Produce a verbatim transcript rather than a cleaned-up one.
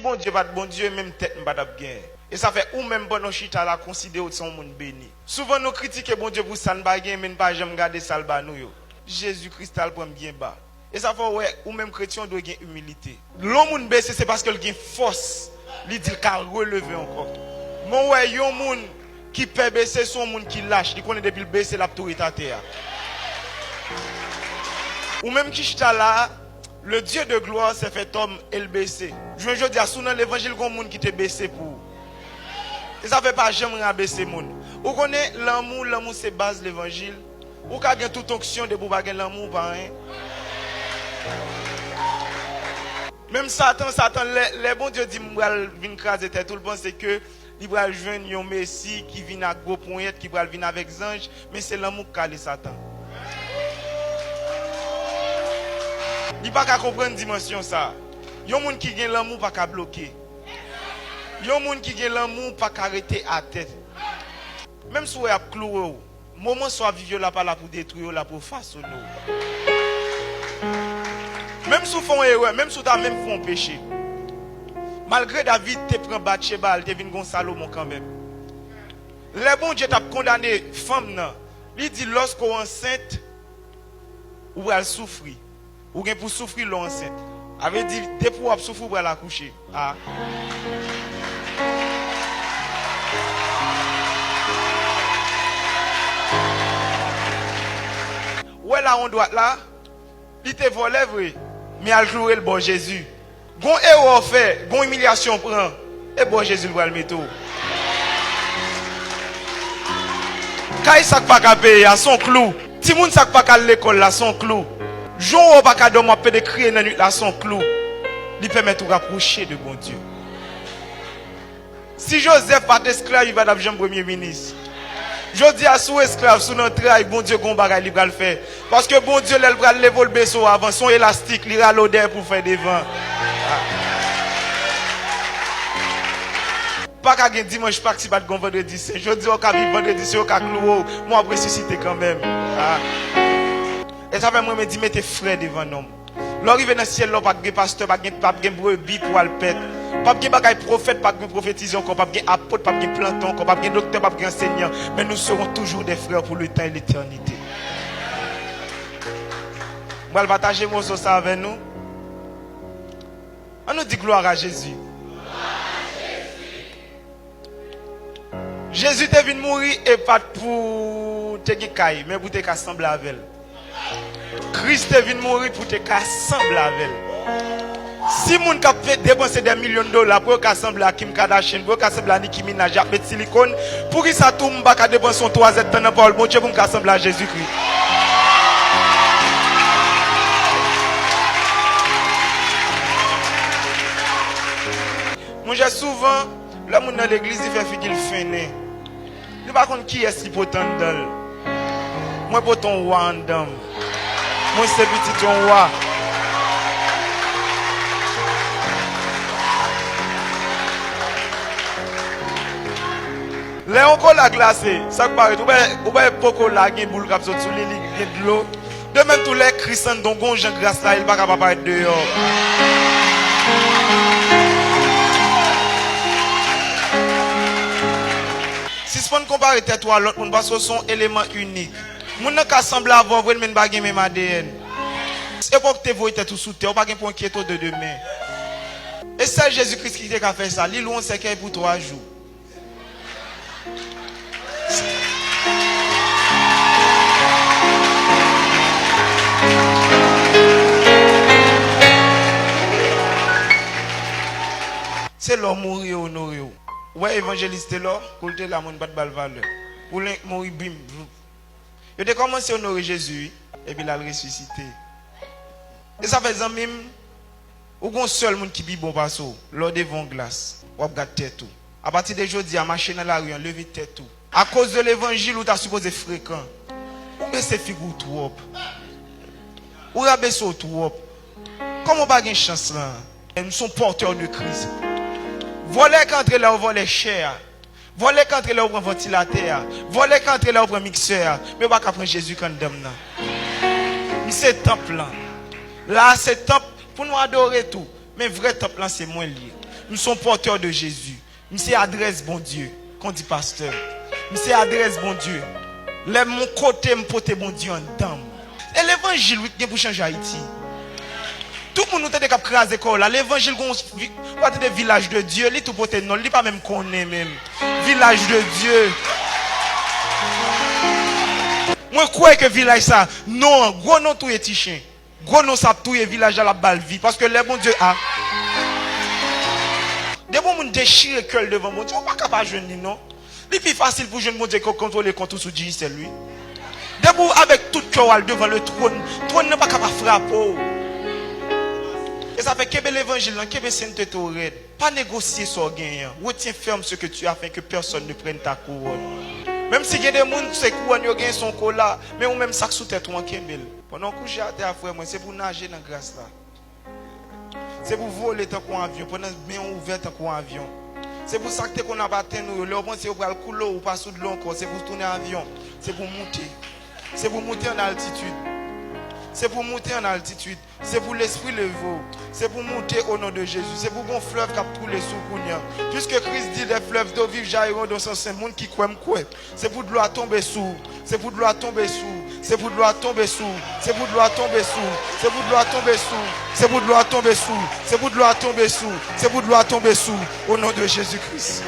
Bondye pa t Bondye, menm tèt m pa t ap genyen. E sa fè ou menm pandan w chita la, konsidere w se yon moun beni. Souvan nou kritike Bondye pou sa n pa genyen, men n pa janm gade sa l ba nou yo. Jezi Kris ta al pran m byen ba. E sa fè w wè, ou menm kretyen, w dwe gen imilite. Lè yon moun bese, se paske l gen fòs. Li di l ka releve ankò. Men w wè yon moun ki pè bese, se yon moun ki lach. Li konnen depi l bese, l ap tou ret atè a. Ou menm ki chita la a, le Dieu de gloire s'est fait homme e l bese. Jounen jodi a, si w nan levanjil, gen yon moun ki te bese pou ou. E sa fè pa janm rabese moun. Ou konnen, lanmou, lanmou se baz levanjil. Ou ka gen tout onksyon, depi w pa gen lanmou, ou pa anyen. Menm Satan, Satan, lè, lè Bondye di m pral vin kraze tèt ou, l panse ke li pral jwenn yon Mesi ki vin ak gwo ponyèt, ki pral vin avèk zanj, men se lanmou k kale Satan. Li pa ka konprann dimansyon sa a. Yon moun ki gen lanmou pa ka bloke. Yon moun ki gen lanmou pa ka rete atè. Menm si w wè y ap klouwe w, moman sa w ap viv yo la pa la pou detwi w, la pou fasone w. Menm si w fè yon erè, menm si w ta menm fè yon peche. Malgre David te pran Batcheba, li te vin gon Salomon kanmenm. Lè Bondye t ap kondane fanm nan, li di, lòske w ansent, ou pral soufri. Ou gen pou soufri lè w ansent. A vle di, depi w ap soufri, ou pral akouche. A. Ou wè lawon dwat la, li te vòlè vre, men al kloure l bò Jezi. Gon erè w fè, gon imilyasyon w pran, e bò Jezi l pral mete w. Kay sa k pa ka peye a, se yon klou. Timoun sa k pa ka al lekòl la, se yon klou. Jan w wè w pa ka dòmi, w ap pede kriye nan nwit la, se yon klou. Li pèmèt ou rapwoche de Bondye. Si Jozèf pa t esklav, li pa t ap janm premye minis. Jodi a, si w esklav, si w nan tray, Bondye gon bagay li pral fè. Paske Bondye, lè l pral leve w, l bese w avan. Se yon elastik, li rale w dèyè pou l fè devan. Pa ka gen dimanch Pak si pa t gon vandredi sen. Jodi a, w ka viv vandredi sen, yo ka klouwe w, men w ap resisite kanmenm. A. E sa fè m renmen di, mete frè devan nonm. Lè w rive nan syèl la, w p ap gen pastè, p ap gen, p ap gen brebi pou w al pèt. P ap gen bagay pwofèt, p ap gen pwofetize ankò, p ap gen apot, p ap gen planton ankò, p ap gen doktè, p ap gen ansenyan. Men nous serons toujours des frères pour le temps et l'éternité. M pral pataje moso sa avè nou. An nou di glwa a Jezi. Jezi te vin mouri e pa t pou te gen kay, men pou te ka sanble avè l. Kris te vin mouri pou te ka sanble avè l. Si moun k ap fè depanse dè milyon dola pou yo ka sanble a Kim Kardashian, pou yo ka sanble a Nicki Minaj, y ap met silikòn, poukisa tou m pa ka depanse yon twazèdtan nan pawòl Bondye pou m ka sanble a Jezikri? Monchè, souvan, lè moun nan legliz, li fè figi l fennen. Li pa konn kiyès li pote anndan l. Mwen pote yon wa anndan m. Mwen se pitit yon wa. Lè yon kola glase, sa k parèt, ou bay, ou bay po kola, gen boul k ap sot sou li, li gen dlo. De menm tou, lè Kris anndan w, gon jan gras la ye, l pa ka pa parèt deyò. Sispann konpare tèt ou a lòt moun, paske w se yon eleman inik. Moun nan ka sanble avè w vre, men n pa gen menm A D N. Se pa w ki te voye tèt ou sou tè, ou pa gen pou enkyete w de demen. E sèl Jezi Kris ki te ka fè sa, li lwe yon sèkèy pou twa jou. Se lè w mouri yo onore w. Ou wè evanjelis Telò, kou l te la, moun pa t ba l valè. Poulenk mouri, bim, voup. Yo te kòmanse onore Jezi, wi, epi l al resisite. E sa fè, zanmi m, ou gon sèl moun ki pi bon pase w. Lè w devan yon glas, w ap gad tèt ou. Apati de jodi a, mache nan lari an, leve tèt ou. Akoz de levanjil, ou ta sipoze frekan. Ou bese figi w twòp. Ou rabese w twòp. Kòman w pa gen chans lan? M se yon pòtè de Kris. Vòlè ka antre la, ou vòlè chè a. Vòlè ka antre lè ou pran vantilatè a. Vòlè ka antre lè ou pran miksè a. Men yo pa ka pran Jezi k anndan m nan. M se tanp lan. La a se tanp pou nou adore tou. Men vrè tanp lan se mwen l ye. M se yon pòtè de Jezi. M se adrès Bondye, kon di pastè. M se adrès Bondye. Lè m yon kote, m pote Bondye anndan m. E levanjil, wi, ki gen pou chanje Ayiti. Tout moun nou tande k ap kraze kò yo la, levanjil gon vi-, ou pa tande Vilaj de Dye, li tou pote non l, li pa menm konnen menm. Vilaj de Dye. Mwen kwè ke vilaj sa, non an, gwo non touye ti chen. Gwo non sa ap touye vilaj la, l ap ba l vi. Paske lè Bondye a, depi yon moun dechire kè l devan Bondye, ou pa ka pa jwenn li non. Li pi fasil pou jwenn Bondye ke kontwole kont ou sou Digicel, wi. Depi w avèk tout kè w al devan le twòn, twòn nan pa ka pa frape w. E sa fè kenbe levanjil lan, kenbe sentete w rèd. Pa negosye sa w genyen an. Retiens ferme ce que tu as afin que personne ne prenne ta couronne. Menm si gen de moun, se kouwòn yo genyen, se yon kola, men ou menm sa k sou tèt ou an, kenbe l. Pandan w kouche atè a, frè mwen, se pou w naje nan gras la. Se pou w vole tankou yon avyon, pandan men w ouvè tankou yon avyon. Se pou sa k te konn ap atenn ou yo, lè w panse yo pral koule w, ou pa sou dlo ankò, se pou w tounen avyon. Se pou w moute. Se pou w moute an altitid. Se pou w moute an altitid. Se pou lespri leve w. Se pou w moute o non de Jezi. Se pou gon flèv k ap koule sou w kounye a. Puiske Kris di, des fleuves d'eau vive jailliront de son sein. Moun ki kwè, m kwè. Se pou dlo a tonbe sou w. Se pou dlo a tonbe sou w. Se pou dlo a tonbe sou w. Se pou dlo a tonbe sou w. Se pou dlo a tonbe sou w. Se pou dlo a tonbe sou w. Se pou dlo a tonbe sou w. Se pou dlo a tonbe sou w. O non de Jezi Kris.